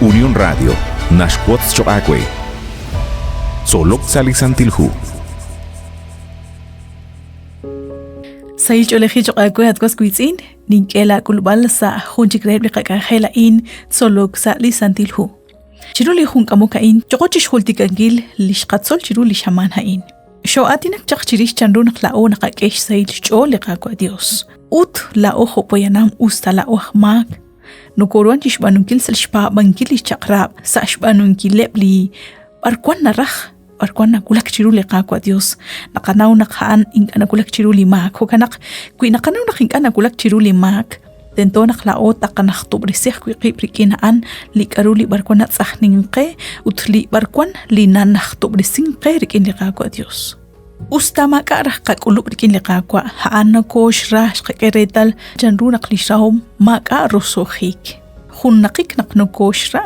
Unión Radio naxwotz choq' aawe. Tzolok sa' li Santil Hu. Sahil ch'oolejil choq' aawe at was wiitz'in, nink'e laak'ulb'al sa' jun chik reheb' li qak'anjel a'in tzolok sa' li Santil Hu. Chiru li jun k'amok a'in, yoqo chixjultikankil li xqatzol chiru li xamaan a'in. Xoo'aatinak chaq chirix chanru naq laa'o naqak'e xsahil xch'ool li Qaawa' Dios. Ut laa'o jo' poyanam us ta laa'o aj maak, nokoruhan chixb'aanunkil sa' xpaab'ankil lix chaq'rab', sa' xb'aanunkileb' li b'arwan naraj, b'arwan nawulak chiru li Qaawa' Dios. Naqanaw naq a'an ink'a' nawulak chiru li maak. Jo'kan naq wi naqanaw naq ink'a' nawulak chiru li maak, tento naq laa'o taqanajtob'resi ajwi' qib' rik'in a'an li k'a'ru li b'arwan natz'ajnink qe ut li b'arwan li nanajtob'resink qe rik'in li Qaawa' Dios. Us ta maak'a' raj qak'ulub' rik'in li Qaawa', a'an nokooxra xqak'e reetal chanru naq lix rahom maak'a' roso'jik. Junnaqik naq nokooxra.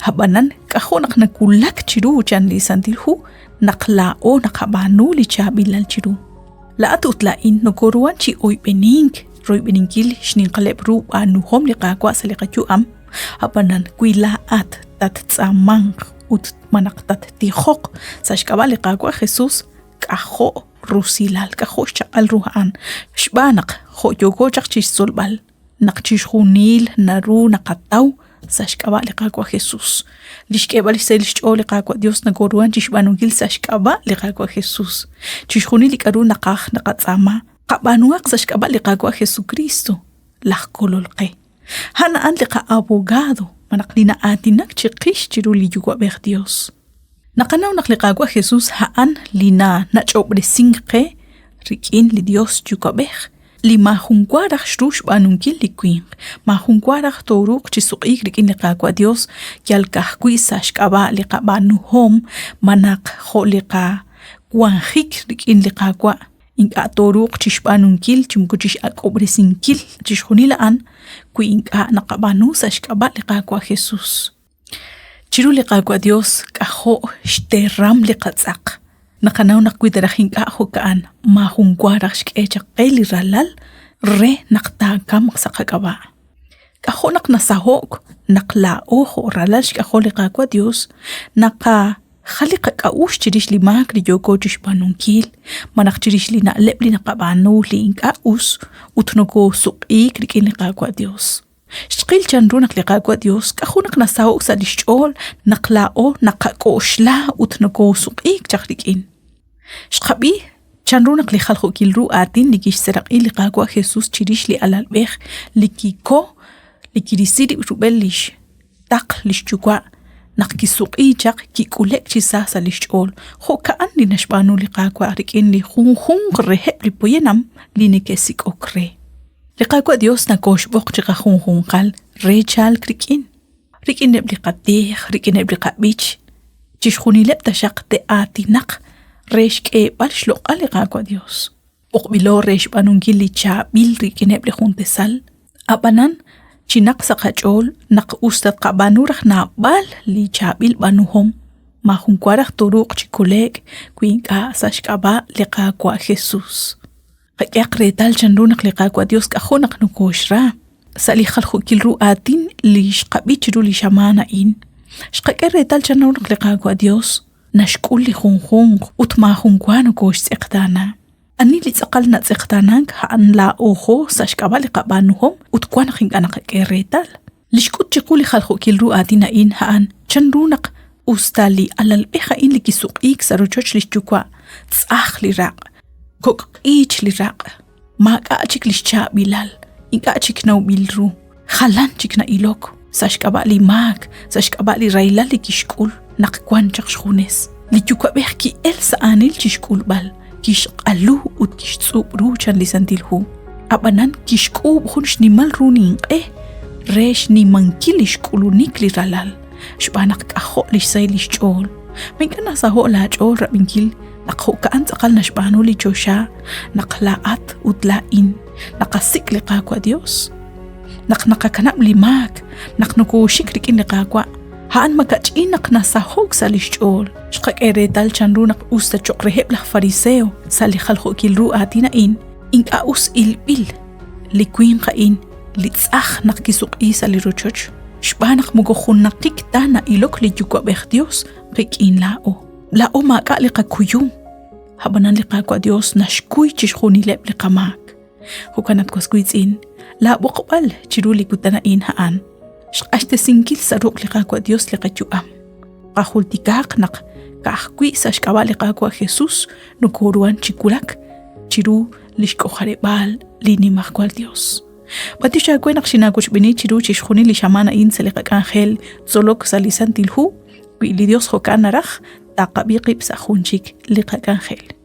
Ab'anan, k'ajo' naq nawulak chiru chan li Santil Hu naq laa'o naqab'aanu li chaab'ilal chiru. Laa'at ut laa'in nokoruhan chi oyb'enink, royb'eninkil xninqaleb' ru b'aanuhom li Qaawa' sa' li qayu'am. Ab'anan, wi laa'at tattz'aamanq ut malaj tattijoq sa' xk'ab'a' li Qaawa' Jesus, k'ajo' rusilal, k'ajo' xchaq'al ru a'an, xb'aan naq jo' yooko chaq chi xtzolb'al, naq chixjunil naru naqataw sa' xk'ab'a' li Qaawa' Jesus. Li xk'eeb'al xsahil xch'ool li Qaawa' Dios nokoruhan chixb'aanunkil sa' xk'ab'a' li Qaawa' Jesus. Chixjunil li k'a'ru naqaj naqatz'aama, qab'aanuhaq sa' xk'ab'a' li Qaawa' Jesukristo, laj Kolol qe. A'an a'an li qa'abogado, malaj li na'aatinak chiqix chiru li Yuwa'b'ej Dios. Naqanaw naq li Qaawa' Jesus a'an li nanach'ob'resink qe rik'in li Dios Yuwa'b'ej, li maajunwa raj xru xb'aanunkil li winq, maajunwa raj tooruuq chi suq'iik rik'in li Qaawa' Dios yal ka'ajwi' sa' xk'ab'a' li qab'aanuhom malaj jo' li qawanjik rik'in li Qaawa', ink'a' tooruuq chixb'aanunkil chi moko chix'ak'ob'resinkil chixjunil a'an wi ink'a' naqab'aanu sa' xk'ab'a' li Qaawa' Jesus. Chiru li Qaawa' Dios k'ajo' xteram li qatz'aq. Naqanaw naq wi ta raj ink'a' jo'ka'an, maajun wa raj xk'e chaq qe li Ralal re naq taakamq sa' qak'ab'a'. K'ajo' naq nasaho'k naq laa'o jo' ralal xk'ajol li Qaawa' Dios naqajal li qak'a'uxl chirix li maak li yooko chixb'aanunkil malaj chirix li na'leb' li naqab'aanu li ink'a' us ut nokoosuq'iik rik'in li Qaawa' Dios. Xqil chanru naq li Qaawa' Dios k'ajo' naq nasaho'k sa' li xch'ool naq laa'o naqak'oxla ut nokoosuq'iik chaq rik'in. Xqab'i chanru naq li jaljo'kil ru aatin li kixseeraq'i li Qaawa' Jesus chirix li alalb'ej li kiko li kirisi rib' rub'el li xtaql li xyuwa' naq kisuq'i chaq kik'ule'k chi sa sa' li xch'ool. Jo'ka'an li naxb'aanu li Qaawa' rik'in li junjunq reheb' li poyanam li neke'sik'ok re. Li Qaawa' Dios nakooxb'oq chiqajunjunqal re chalk rik'in, rik'ineb' li qatij, rik'ineb' li qab'ich, chixjunileb' taxaq te'aatinaq re xk'eeb'al xloq'al li Qaawa' Dios. B'oqb'ilo re xb'aanunkil li chaab'il rik'ineb' li jun tasal, a'b'anan chinaq sa' qach'ool naq us ta tqab'aanu raj naab'al li chaab'il b'aanuhom, maajun wa raj tooruuq chi kole'k wi ink'a' sa' xk'ab'a' li Qaawa' Jesus. Qak'ehaq reetal chanru naq li Qaawa' Dios k'ajo' naq nokooxra. Sa' li jaljo'kil ru aatin li xqab'i chiru li xamaan a'in, xqak'e reetal chanru naq li Qaawa' Dios naxk'ul li junjunq ut maajun wa nokooxtz'eqtaana. Ani li tz'aqal natz'eqtaanank a'an laa'ojo sa' xk'ab'a' li qab'aanuhom ut wan naq ink'a' naqak'e reetal. Li xk'ut chiqu li jaljo'kil ru aatin a'in a'an chanru naq usta li alalb'ej a'in li kisuq'iik sa' rochoch li xyuwa' tz'aj li raq', kok' q'iich li raq', maak'a' chik li xchaab'ilal, ink'a' chik nawb'il ru, jalan chik na'ilok sa' xk'ab'a' li maak, sa' xk'ab'a' li rahilal li kixk'ul naq wank chaq xjunes. Li yuwa'b'ej ki'el sa' aanil chi xk'ulb'al, kixq'alu ut kixtz'ub' ru chan li Santil Hu. Ab'anan kixk'uub' jun xnimal ru ninq'e re xnimankil li xk'ulunik li ralal, xb'aan naq k'ajo' li xsahil li xch'ool. Ma ink'a' nasaho'k laach'ool rab'inkil naq jo'ka'an tz'aqal naxb'aanu li choxa naq laa'at ut laa'in naqasik' li Qaawa' Dios? Naq naqakanab' li maak, naq nokooxik rik'in li Qaawa', a'an makach'in naq nasaho'k sa' li xch'ool. Xqak'e reetal chanru naq us ta cho'q reheb' laj fariseo sa' li jaljo'kil ru aatin a'in, Ink'a' us ilb'il li winq a'in li tz'aj naq kisuq'i sa' li rochoch. Xb'aan naq moko junnaqik ta na'ilok li Yuwa'b'ej Dios qik'in laa'o. Laa'o maak'a' li qakuyum, ab'anan li Qaawa' Dios naxkuy chixjunileb' li qamaak. Jo'kan at was wiitz'in, laab'oqb'al chiru li kutan a'in a'an xq'axtesinkil sa' ruq' li Qaawa' Dios li qayu'am. Qajultikaaq naq ka'ajwi' sa' xk'ab'a' li Qaawa' Jesus nokoruhan chi wulak chiru li xk'ojarib'aal li Nimajwal Dios. B'antiox aawe naq xinaawochb'eeni chiru chixjunil li xamaan a'in sa' li qak'anjel tzolok sa' li Santil Hu. Wi li Dios jo'kan naraj, taqab'i qib' sa' jun chik li qak'anjel.